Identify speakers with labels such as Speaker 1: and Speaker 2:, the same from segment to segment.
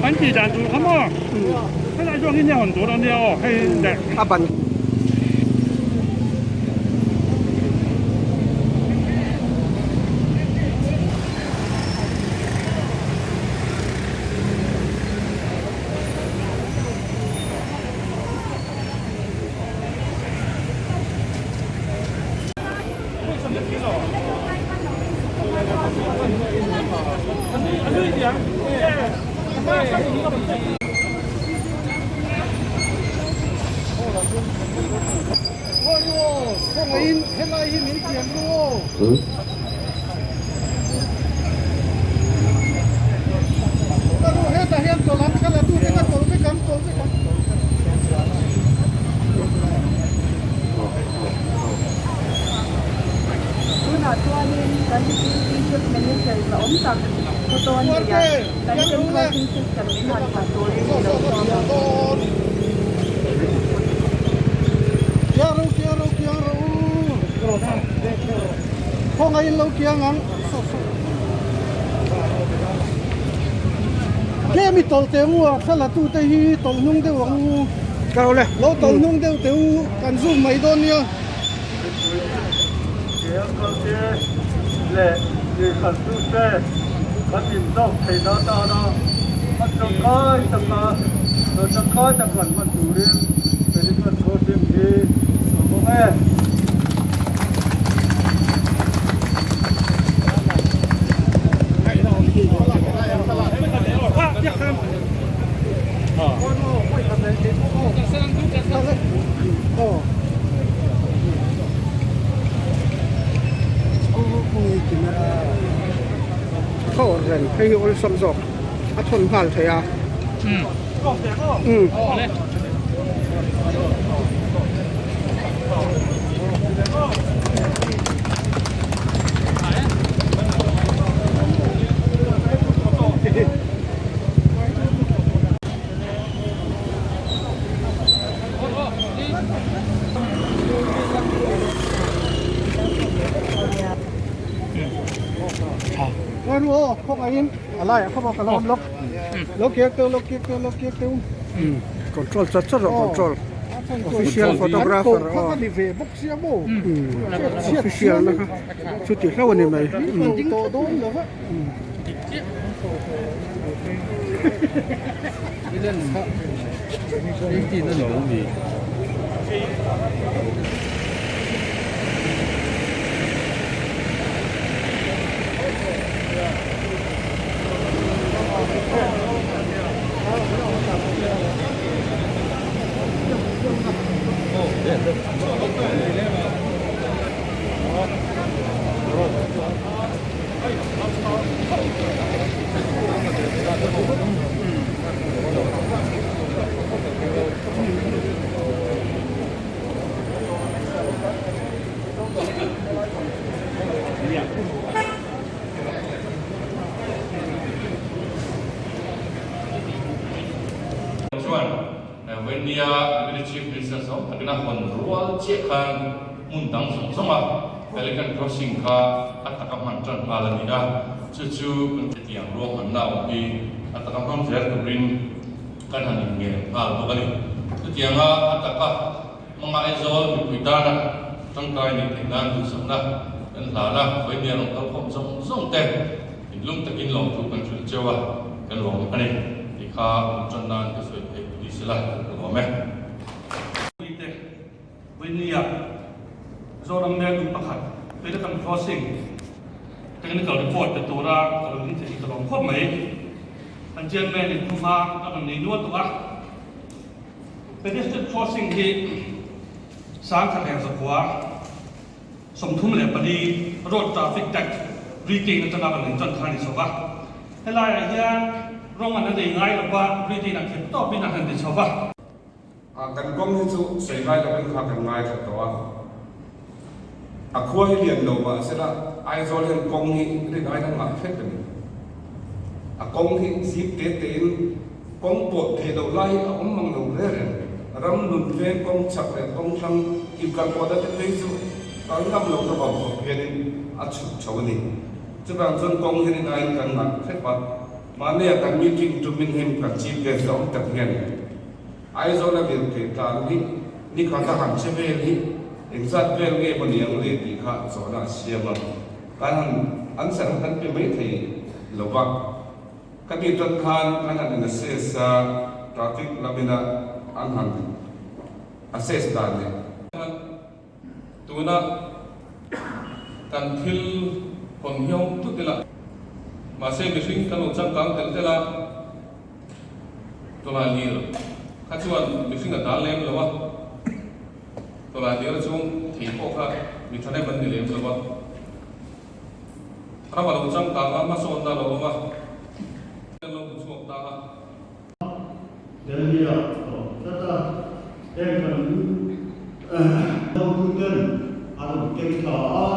Speaker 1: An tih dan tur kha maw? Helai zawk hi nia hawn tur a nia aw hei leh.
Speaker 2: A ban.
Speaker 3: Tunah chuanin kan Deputy Chief Minister la awm tak Pu Tawn Lian Pelican Crossing System min han chhan turin i lo sawm a.
Speaker 2: Tlem i tawlh teh u a, thla la tute hi tawlh hnung deuh ang u. Lo tawlh hnung deuh teh u, kan zoom mai dawn nia.
Speaker 4: Mipui kalte leh lirkhaltute kan inzawk theihna atana a tangkai taka tangkai taka an hman turin Pelican Crossing hi a awm e.
Speaker 2: Khaw reng hei hi awlsam zawk a thawn nghal thei a. Control chat chat rawh control official photographer aw official na kha chuti hlauh a ni mai.
Speaker 5: Chuan Vainia Deputy Chief Minister zawng takin a hawn rual chiah khan hmun dang zawng zawnga Pelican Crossing kha a taka hman tan nghal a ni a, chu chu kan hetiang ruahmanna awm hi a taka hmang zel turin kan han inngen nghal bawk a ni. Chutianga a taka hmanga Aizawl mipui tana tangkai nih theih nan duhsakna kan hlan a, Vainia rawn kalkhawm zawng zawng te inlung takin lawmthu kan hrilh cheu a, kan lawm a ni tih kha awm tan nan ka sawi theih ni sela ka lawm e.
Speaker 1: Vainia Zoram Meltu pakhat Pelican Crossing Technical Report pe tura ka lo ding thei hi ka lawm khawp mai. Kan Chairman in thuma a rawn nei nual tawh a. Pedestrian Crossing hi Sangkhat Zakua 34 Road Traffic Act Britain atanga rawn intan kha a ni chho va. Helaiah hian rawng an la nei ngai lo va, Britain ah khet tawpin a han ti chho va.
Speaker 6: A, kan kawng hi chu sawi ngai lovin kha kan ngaithla tawh a. A khua hi lian lo mah sela Aizawl hian kawng hi rin ai dang ngah hret a ni. A kawng hi zip te tein kawng pawh theih loh lai hi a awm mang lo hle reng. Ram nun veng kawng chak leh kawng hrang inkal pawhna te phei chu kal ngam lohna vang khawp hianin a chhuk chho a ni. Chuvang chuan kawng hi rin aiin kan ngah hrep a, mahnia kan meeting tumin him kan chief guest awm tak hian Aizawl a lirthei tlan hi nikhat a han che vel hi engzat vel nge maw ni ang le tih kha zawhna a siam a, kan han answer kha kan pe mai thei lo va. Ka tih tan khan an han in assess a, traffic lamina an han assess dan leh.
Speaker 5: Tuna kan thil hawn hiau tut ila, mahse mihring kan lo changkang tel tel a, tawlai lir kha chuan mihring a dal lem lo a, tawlai lir chung thei pawh kha mi thahnem an ni lem lo a, ram a lo changkang a, hmasawnna a lo awm a, an lo hmu chhuak ta a.
Speaker 4: Delhi-a a awm tlat a, heng kan hotuten an rawn keng thla a,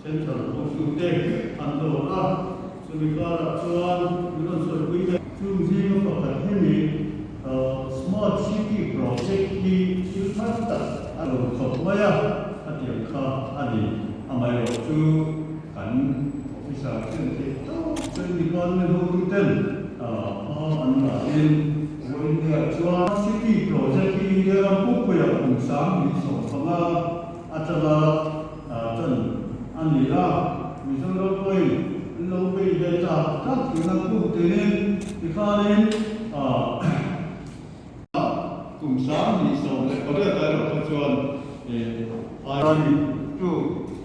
Speaker 4: Central hotute an dawr a, chumi karah chuan min rawn sawipui leh. Chung zinga pakhat hemi Smart City project hi thil thar tak a lo khawp mai a, khatiang kha a ni. Amaherawhchu chu kan officer ten theih tawp chuan department hotuten hma an la in Vawiindia chuan city project hi India ram pumpuiah kum 2015 atanga tan a ni a, Mizoram pawhin an lo bei ve tak tak tuna kum tinin tikhanin kum 2018 erawh kha chuan Ani chu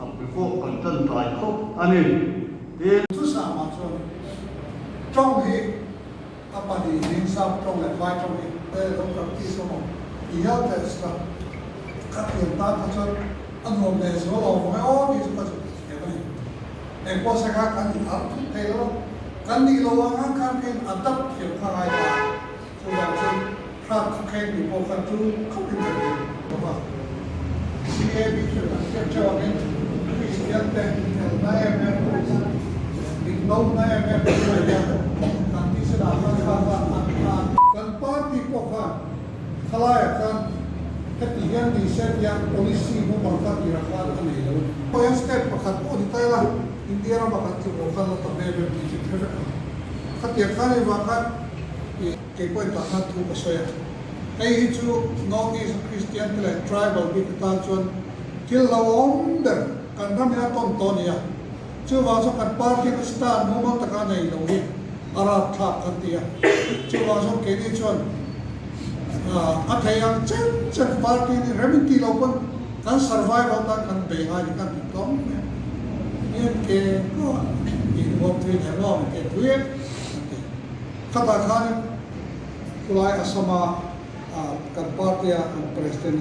Speaker 4: a pe pawh kan tan tlai khawp a ni. Tin.
Speaker 7: Chusama chuan tawng hi a pahnihin sap tawng leh vai tawng hi lo practice awm ang ti hial teh sila ka thiam tan kha chuan a nuam leh zual lo vang e aw tih chu ka zuk thiam a ni. Engpawh se kha kan inthar thut thei lo a, kan nih loh ang ang khan khin a dap thiam kha ngai ta a, chuvang chu hrat khawkheng mi pawh kha chu khawpin ka ti lo va. CAB chu kan hriat theuh angin Kristian te helna em em dik lohna em em chu a nia kan thisen ah khan kha khan an khan. Kan party pawh khan khalaiah khan heti hian ni se tia policy mumal kha tira khan a nei lo. Khawiah state pakhat pawh ni ta ila India ramah kan tluk loh khan la tam em em tih chu hre vek ang. Khatiang khan hei vang khan ih. Kei pawhin tah khan thu ka sawi a, hei hi chu North East a Kristian te leh tribal bik atan chuan thil hlauhawm ber kan ram hian a tawn tawh a ni a, chuvang chuan kan party na stand mumal taka nei lo hi a rapthlak kan ti a, chuvang chuan keini chuan a thei ang chen chen party nih rem in tih loh pawn kan survival tan kan bei ngai ni kan ti tlawm mai a, hian ke pawh inhuam thui leh nuam in ke thui e an ti. Khatah khanin khulai Assam-a kan party-a an president.